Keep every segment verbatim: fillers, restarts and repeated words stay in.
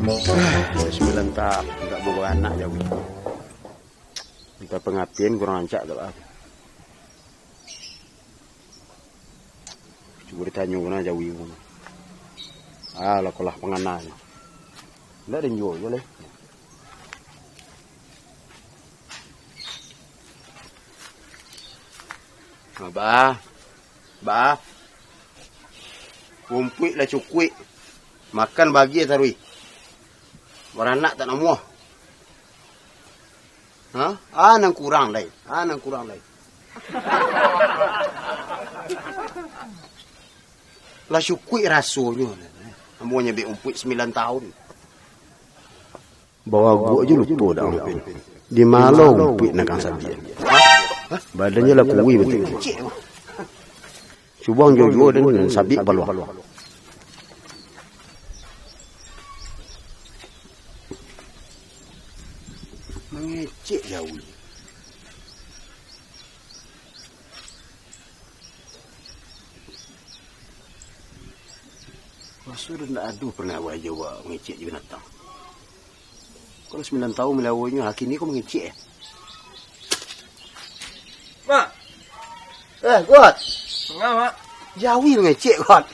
Lah sambilan taun indak baranak jawi. Antah pangapian kurang rancak tu lah. Cubo ditanyo bana jawi ko. Ah, lah kolah pangananyo. Indak den juo juo lai. Abah, bah. Rumpuik lah cukuik. Makan bagi taruih. Baranak tak namuah. Ha? Ah, nan kurang lai. Ah, nan kurang lai. Lah cukuik rasonyo. Ambo nyabik rumpuik sambilan taun. Bawa gua aja lupa dah. Di malo rumpuik nak kang sabian. Badannyo lah kuih betul. Cubo ang juo-juo den, sabik paluah. Mangecek jawi. Raso den ndak ado pernah awak jo awak mangecek jo binatang. Kalau sambilan taun malawonyo, kini ko mangecek, eh? Mak! Eh, Got! Manga, Mak? Jawi mangecek, Got.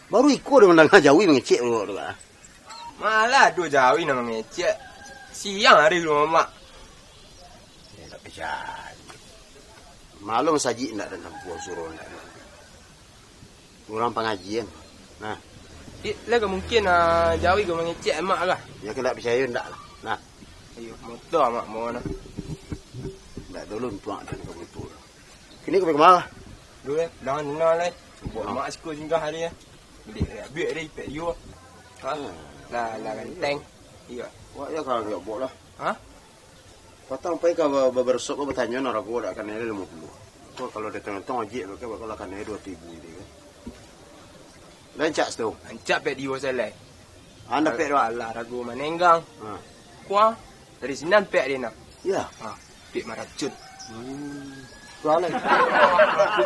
Baru iko den mandanga jawi mangecek, Got, tu, Got. Malah ado jawi nan mangecek. Siang hari rumah Mak. Eh, tak percaya. Malam sajik ndak ado lampu, suruh ndak ado. Urang pangajian. Nah. Lah ka mungkin, ah, jawi ka mangecek amak lah. Yo, kok ndak picayo, ndak lah. Nah. Iyo, motor amak bawa nah. Ndak dulu untuak dan ka motor. Kini ka pai ka ma? Dulu, eh, jangan dengar lah, eh. Buek amak siko singgah hari, eh. Beli, eh, buek hari, pek yo. Ha? Hmm. Lah, lah ganteng. Iyo. Wak, yo, kalau ndak buek lah. Ha? Patang pai ka ba-, barbershop ko batanyo, nah, rago dak kanai limo puluah. Ko kalau datang-datang ojek, pakai bakal kanai duo ribu ni kan. Rancak tu. Rancak pek di Wasalai. Anda pek doh. Alah, rago manenggang. Ha. Kuah. Dari sinan pek dia nak. Ya. Ha. Pek maracun. Hmm. Kuah lai.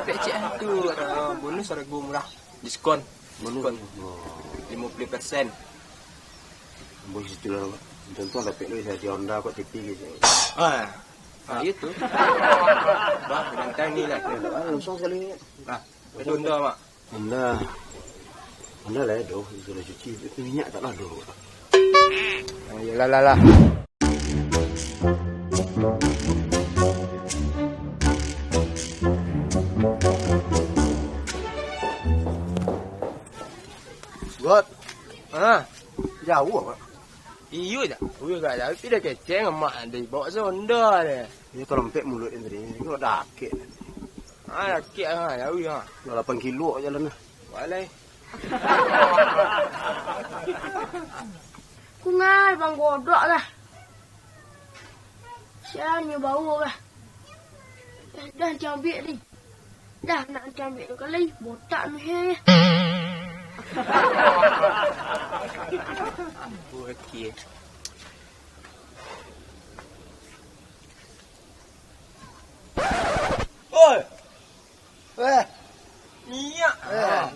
Pek cek tu, ah, bonus rago murah. Diskon. Diskon. Oh. Limo puluah persen. Ambo situ lah. Contoh dapek lu dari Honda kok T V gitu. Ah. Ah, itu. Bah, ganteng ni lah. Ya, dah, langsung sekali. Ah, itu Honda, Mak. Honda. Honda lah, doh, sudah cuci. Tapi minyak tak lah, doh. Ah, iyalah, lah, lah. Got. Ha? Jauh, Got. Iyo, jauh, jauh, tapi dah keceng, mak, dah bawa sonda deh. Iyo, talompek muluik tadi. Kok dakek. Ah, dakek, ah, jauh, ah. Dah lapan kilo jalan lah. Walai. Kungai, Bang Godok lah. Sian nyo bau lah. Dah, dah, diambiak ni. Dah, nak diambiak tu kali, botak ni, he. Bukit. Oi! Eh! Minyak! Eh. Ah.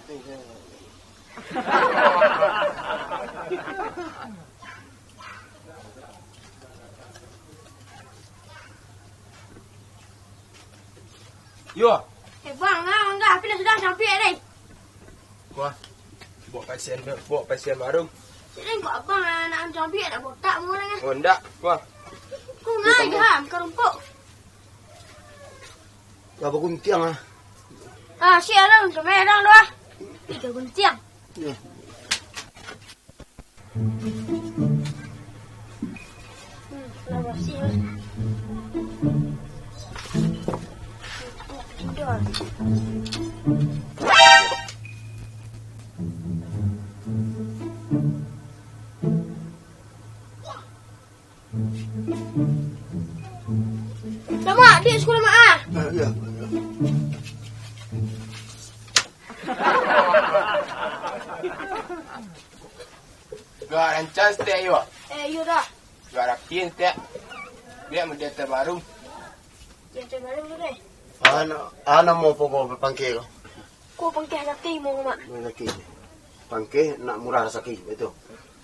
Yo. Eh, bang, ah, bang, dah, tapi dah sudah sampai, deh. Wah, bawa pasien, bawa pasien baru. Sini kok abang, ah, nak sampai, nak botak, mau lah, kan? Oh, ndak. Wah. Kau ngai, Ham, kerumpuk. Lah baguntiang ah. Ah, siap lah, untuk merah tu ah. Ih, baguntiang. Ya. Hmm, lah basih lah. Tidur. Dah, Mak, duit sekolah, Mak, ah. Ah, ya. Gak rancang setek, yo. Eh, iyo dah. Gak rapi setek. Biar model terbaru. Yang terbaru tu, deh. Ana, ana mau pokok pangke ko. Ko pangke laki mau, Mak. Laki. Pangkeh nak murah rasaki, baitu.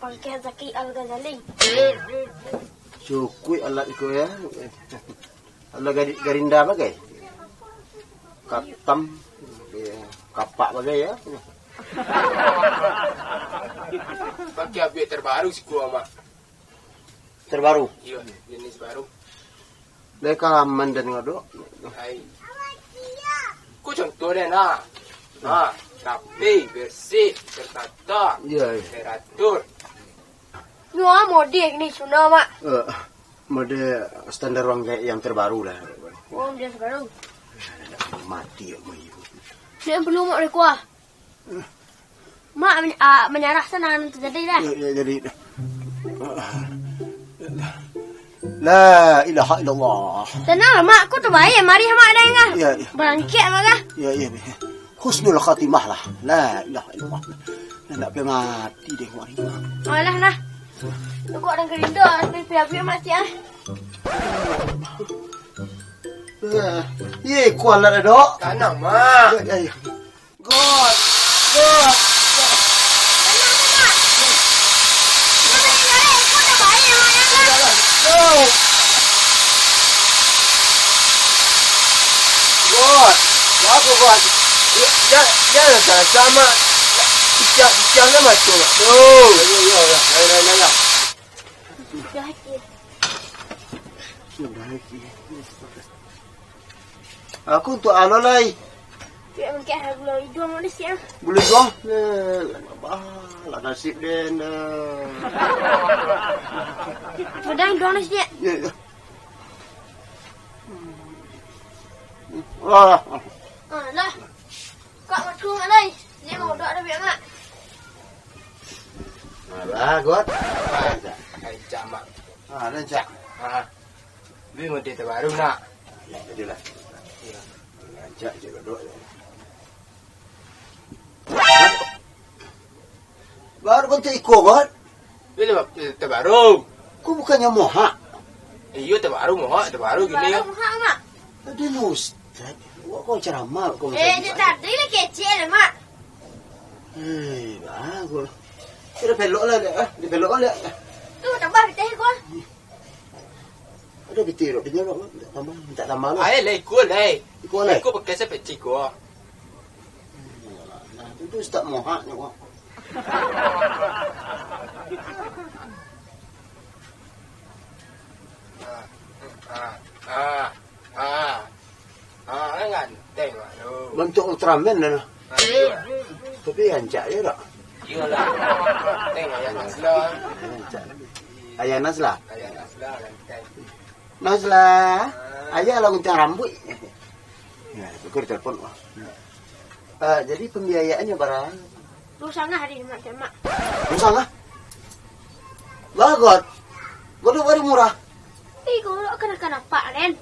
Pangkeh rasaki Al-Ghazali. Cukuik alat iko, ya. Alat gari-, garinda bagai. Katam, ya, kapak bagai, ya. Pangkeh abiak terbaru siko, Mak. Terbaru? Iyo, jenis baru. Dari kalaman dan ngadok. Ai. Ko contoh den, nah. Nah, rapi, bersih, tertata, Iya, iya. teratur. Nyo ah, mode ni suno, Mak. Eh, mode standar wang gaek yang terbaru lah. Oh, dia terbaru. Mati ya, Mak. Dia belum, Mak, dari kuah. Mak men-, ah, manyarah, sanang nan tajadi dah. Ya, ya, jadi. La ilaha illallah. Tanang lah, Mak. Ko tu baik, marih Mak dah, ngah. Ya, ya. Bangkit, Mak, kah? Ya, ya, ya. Husnul khatimah lah. La ilaha illallah. Nak pai mati deh, Mak. Alah, lah. Tunggu dan gerinda, tapi piabi Mak, cik, ah. Ya, ya, kualat, Dok. Tanang, Mak. Ya, ya, ya. God! God! God! Apa, God? Ya, ya, ya, sama. Ikan, ikan nama tu, Mak? Tuh. Ya, ya, ya, ya. Ya, ya, ya, ya. Sudah, Cik. Sudah, Cik. Aku untuk anu lai. Cik, mungkin ada gula iduang ada siap. Gula iduang? Eh, bah, lah nasib den, eh. Padahal iduang ada siap. Ya, ya. Ah. Ah, lah. Kak, matu, Mak, lai. Ni mau duduk ada biar, Mak. Alah, God. Ah, rancak, Mak. Ah, rancak. Ah. Beli mode terbaru, nak? Ya, jadilah. Iya. Rancak je, God. Baru bentuk iko, God. Beli terbaru. Ko bukannyo mohak? Iyo, terbaru mohak, terbaru gini. Terbaru mohak, Mak. Tadi Ustaz, buat kau ceramah kau Eh, tadi, dia Mak. Tadi lah kecil, Mak. Eh, bagus. Dia pelok lah, dia, ah. Dia pelok lah. Tu, tambah pitih kau. Ada pitih, dok. Dia minta tambah, minta tambah lah. Ayo lah, ikut lah. Ikut lah. Ikut pakai saya pecik kau. Nah, tu, tu Ustaz mohak ni, Mak. Ah, ah, ah, ah. Ah, kan ganteng, Mak, tu. Bentuk Ultraman dah, nah. Ah, iya. Tapi rancak je tak? Iyalah. Ganteng, Ayah Nazla. Rancak. Ayah Nazla? Ayah Nazla, ganteng. Nazla, ayah lah gunting rambuik. Ya, syukur telepon, Mak. Eh, jadi pembiayaannya bara? Duo sangah di Mak, Mak. Duo sangah? Bagot. Godok baru murah. Eh, godok kena-kena pak, Len.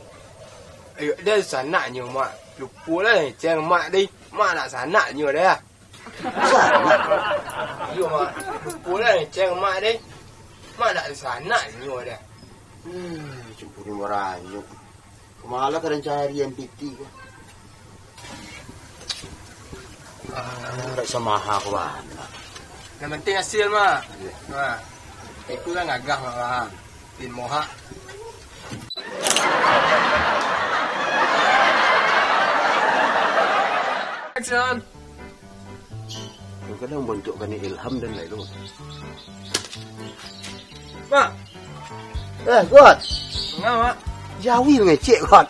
Ayo, dah sanaknyo, Mak. Lupo lah, ceng Mak deh. Mak nak sanaknyo dah. Sanak? Iyo, Mak. Lupo lah, ceng Mak deh. Mak nak sanaknyo dah. Hmm, cempuru baranyuk. Kamalah kadang cari M P T ko. Ah, tak samaha ko bana. Yang penting hasil, Mak. Iya. Ha. Itu kan gagah, Mak, ha. Tin mohak. Action. Kadang-kadang bantuak kami ilham dan lain tu. Mak. Eh, Got. Ngau, Mak. Jawi mangecek, Got.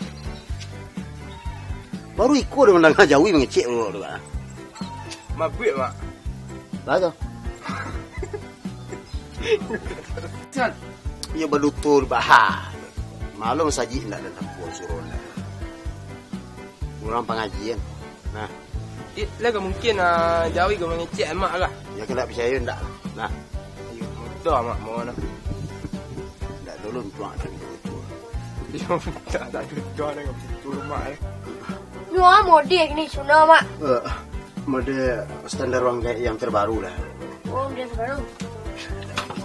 Baru iko dah mandanga jawi mangecek dulu tu, Mak. Mabuik, Mak. Lah tu. San. Iyo badutul bah. Malum sajik ndak ada tampua suruh ndak. Urang pangajian. Nah. It, lah ka mungkin, ah, jawi ka mangecek amak lah. Ya, kena picayo ndak? Nah. Iyo, mudah amak mau nah. Ndak dulu tuang tadi betul. Iyo, tak, tak ada tuang dengan betul mak, eh. Nyo ah, mode ni suno, Mak. Eh, mode standar wang gaek yang terbaru lah. Oh, yang terbaru.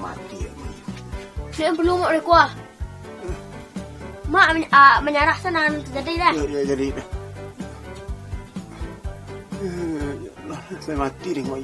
Mati ya, Mak. Dia belum, Mak, dia kuah. Mak men-, ah, manyarah sanang nan tajadi dah. Ya, ya, jadi dah. Ya, ya Allah, sampai mati deh, Mak.